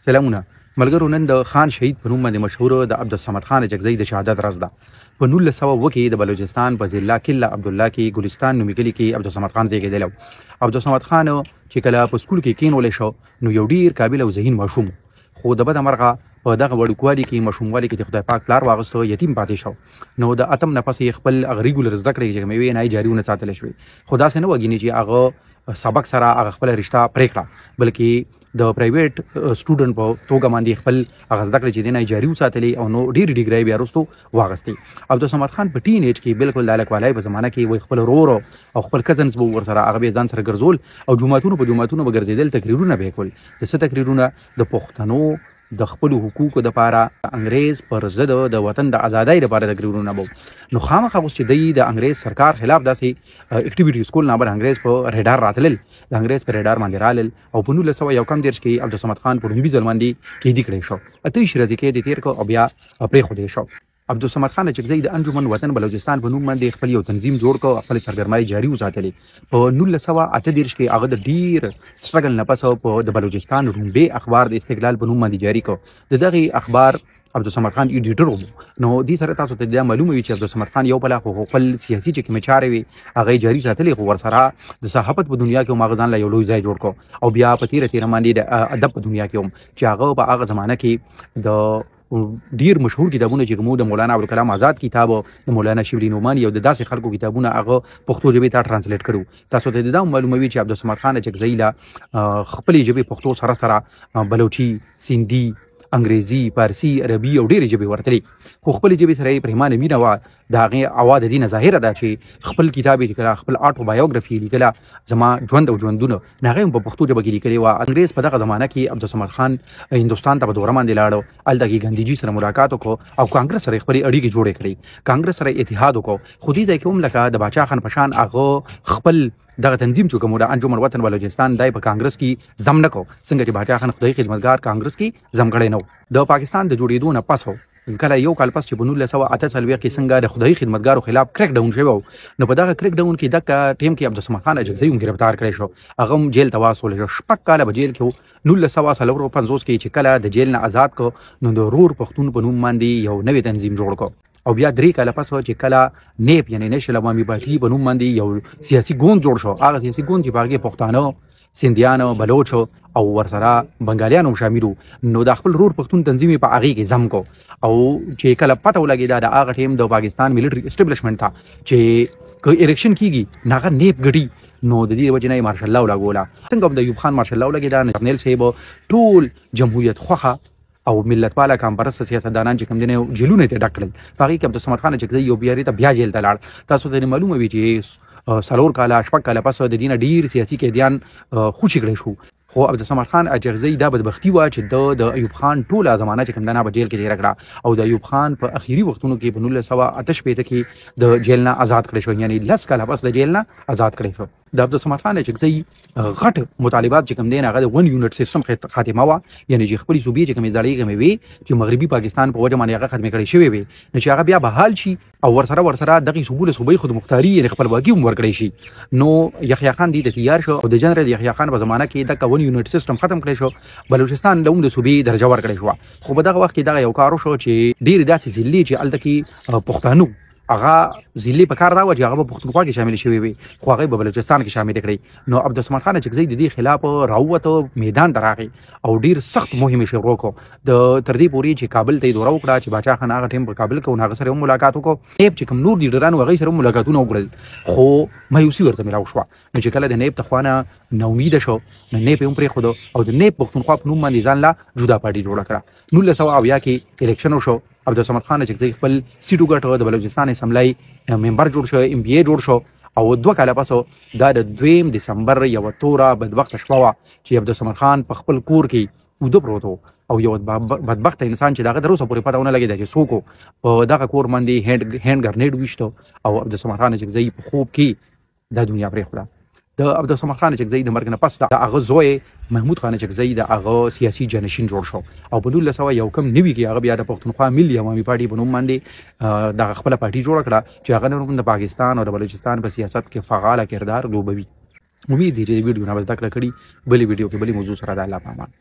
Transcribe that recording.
سلامونه ملګرو، نن د خان شهید په نوم باندې مشهور د عبدالصمد خان اچکزی د شهادت ورځ ده. په 1907 کې د بلوچستان په ضلع قلعه عبدالله کې ګلستان نومي کلي کې عبدالصمد خان زیږېدلی و. عبدالصمد خان چې کله په سکول کې کېنول شو نو یو ډیر قابل او ذهین ماشوم، خو د بده مرغه په دغه وړوکوالي کې ماشوموالي کې د خدای پاک پلار واغستو، یتیم پاتې شو. نو د اتم نه پس یې خپل هغه ریګولر زده کړې چې کومې وې نه یې جاري ونه ساتلی شوې. خو داسې نه وه ګینې چې هغه سبق سره هغه خپله رشته پرې کړه، بلکې د پرایویټ سټوډنټ په توګه باندې خپل هغه زده کړې چې دی نه یې جاري وساتلې او نو ډېرې ډیګرۍ بیا وروستو واغستې. عبدالصمد خان په ټین ایج کې بالکل د هلکوالۍ په زمانه کې وایي خپل ورور او خپل کزنز به ورسره هغه به ځان سره ګرځول او جوماتونو په جوماتونو به ګرځېدل، تقریرونه به یې کول. د څه تقریرونه؟ د پښتنو د خپلو حقوقو دپاره، انګریز پر ضد، د وطن د ازادۍ لپاره تقریرونه به. نو خامخا اوس چې دی د انګریز سرکار خلاف داسې اکټیویټیز کول، نه بل انګریز په ریډار راتلل، د انګریز په ریډار باندې رالل او په 1931 کې عبدالصمد خان په لومړي ځل باندې قیدي کړی شو. 28 ورځې قید یې تېر کړ او بیا پرېښودی شو. عبدالصمد خان اچکزی د انجمن وطن بلوچستان په نوم باندې خپل یو تنظیم جوړ کړ او خپلې سرګرمۍ جاري وساتلې. په 1938 کې هغه د ډیر سټرګل نه پس په د بلوچستان رومبې اخبار د استقلال په نوم باندې جاری کړ. د دغه اخبار عبدالصمد خان ایډیټر و. نو دې سره تاسو ته دا معلومه وي چې عبدالصمد خان یو پلا خو خپل سیاسي چې کومې چارې وي هغه یې جاري ساتلې، خو ورسره د صحافت په دنیا کې هم هغه ځان له یو لوی ځای جوړ کړ او بیا په تیره تیره باندې د ادب په دنیا کې هم چې هغه په هغه زمانه کې د ډیر مشهور کتابونه چې کوم د مولانا ابوالکلام آزاد کتاب، د مولانا شبلی نعماني او د داسې خلکو کتابونه هغه پښتو ژبې ته ترانسلیټ کړو. تاسو ته دا معلوموي چې عبدالصمد خان اچکزی له خپلې ژبې پښتو سره سره بلوچي، سندي، انګریزي، پارسي، عربي او ډېرې ژبې ورتلې، خو خپلې ژبې سره یې پرېمانه مینه وه. د هغې هوا د دې نه ظاهره ده چې خپل کتاب یې لیکله، خپل آټو بایوګرافي یې لیکله، زما ژوند او ژوندونه، نو هغه هم په پښتو ژبه کې لیکلې وه. انګریز په دغه زمانه کې عبدالصمد خان هندوستان ته په دوره باندې لاړو، هلته کې ګاندهجي سره ملاقات وکړو او کانګرس سره یې خپلې اړیکې جوړې کړې، کانګرس سره یې اتحاد وکړو. خو دې ځای کې هم لکه د باچا خان په شان هغه خپل دغه تنظیم چې کوم د انجمن وطن بلوچستان دی په کانګرس کې ضم نه کړو، څنګه چې باچا خان خدای خدمتګار کانګرس کې ضم کړی نه و. د پاکستان د جوړېدو نه پس کله یو کال پس چې په 1948 کې څنګه د خدایي خدمتګارو خلاف کریک ډاون شوی و، نو په دغه کریک ډاون کې دغه ټیم کې عبدالصمد خان اچکزی هم ګرفتار کړی شو، هغه هم جیل ته واستول شو. 6 کاله په جیل کې و. 1954 کې چې کله د جیل نه آزاد کړ نو د رور پښتون په نوم باندې یو نوی تنظیم جوړ کړ. او بیا 3 کاله پس چې کله نیپ یعنی نېشنل عوامي پارټي په نوم باندې یو سیاسي ګوند جوړ شو، هغه سیاسي ګوند چې په هغې پښتانه، سندیان، بلوچ او ورسره بنګالیان هم شامل وو، نو د خپل رور پښتون تنظیم یې په هغې کې ضم کړ. او چې کله پته ولګېده د هغه ټیم د پاکستان ملټري اسټبلشمنټ ته چې که الیکشن کیږي نو هغه نیپ ګټي، نو د دې وجې نه یې مارشل لا ولګوله. څنګه هم د ایوب خان مارشل لا ولګېده، نو جرنیل صاحب ټول جمهوریت خوښه او ملتپاله کامپرسته سیاستدانان چې کوم دي نه جیلونه یې ډک کړل. په هغې کې عبدالصمد خان اچکزی یو بیارې ته بیا جیل ته لاړ. تاسو ته دې معلومه وي چې 4 کاله 6 کاله پس د دې نه ډېر سیاسي قیدیان خوشي کړی شو. خو عبدالصمد خان اچکزی دا بدبختي وه چې ده د ایوب خان ټوله زمانه چې کوم ده نه په جیل کې تېره کړه او د ایوب خان په اخیري وختونو کې په 1968 کې د جیل نه آزاد کړی شو، یعنی 10 کاله پس د جیل نه آزاد کړی شو. د عبدالصمد خان اچکزی غټ مطالبات چې کوم دی نه هغه د 1 یونټ سیستم خاتمه وه، یعنی چې خپلې صوبې چې کومې زړې کومې وې چې مغربي پاکستان په وجه باندې هغه ختمې کړې شوې وې، نو چې هغه بیا بحال شي او ورسره دغې صوبو له صوبې خودمختاري یعنی خپلواکي هم ورکړی شي. نو یحیی خان دې ته تیار شو او د جنرال یحیی خان په زمانه کې دغه 1 یونټ سیستم ختم کړی شو، بلوچستان له هم د صوبې درجه ورکړی شوه. خو په دغه وخت کې دغه یو کار وشو چې ډېرې داسې ضلعې چې هلته کې پښتانه هغه ضلعې په کار دا وه چې هغه په پښتونخوا کې شامل شوې وي، خو هغه په بلوچستان کې شامل کړې. نو عبدالصمد خان اچکزی د دې خلاف راووته، میدان ته راغی او ډېر سخت مهم یې شروع کړ. د تر دې پورې چې کابل ته یې دوره وکړه چې باچا خان هغه ټیم په کابل کې و، نو هغه سره هم ملاقات وکړ. نیپ چې کوم نور لیډران وو هغوی سره هم ملاقاتونه وکړل، خو مایوسي ورته میلاو شوه. نو چې کله د نیپ د خوا نه ناامیده شو نو نیپ یې هم پرېښود او د نیپ پښتونخوا په نوم باندې ځان له جدا پارټي جوړه کړه. 1970 کې الیکشن وشو، عبدالصمد خان اچکزی خپل سیټ وګټه، د بلوچستان اسمبلۍ ممبر جوړ شو، ایم پي ای جوړ شو. او 2 کاله پس دا د 2 دسمبر یوه توره بدبخته شپه وه چې عبدالصمد خان په خپل کور کې اوده پروت و او یو بدبخته انسان چې د هغه تر اوسه پورې پته ونه لګېده چې څوک و، په دغه کور باندې هینډ ګرنیډ وویشته او عبدالصمد خان اچکزی په خوب کې دا دنیا پرېښوده. د عبدالصمد خان اچکزی د مرګ نه پس د هغه زوی محمود خان اچکزی د هغه سیاسي جانشین جوړ شو او په 1991 کې هغه بیا د پښتونخوا ملي عوامي پارټي په نوم باندې دغه خپله پارټي جوړه کړه چې هغه نن هم د پاکستان او د بلوچستان په سیاست کې فعاله کردار لوبوي. امید دی چې د ویډیو نه به زده کړه کړي. بلې ویډیو کې بلې موضوع سره د الله په امان.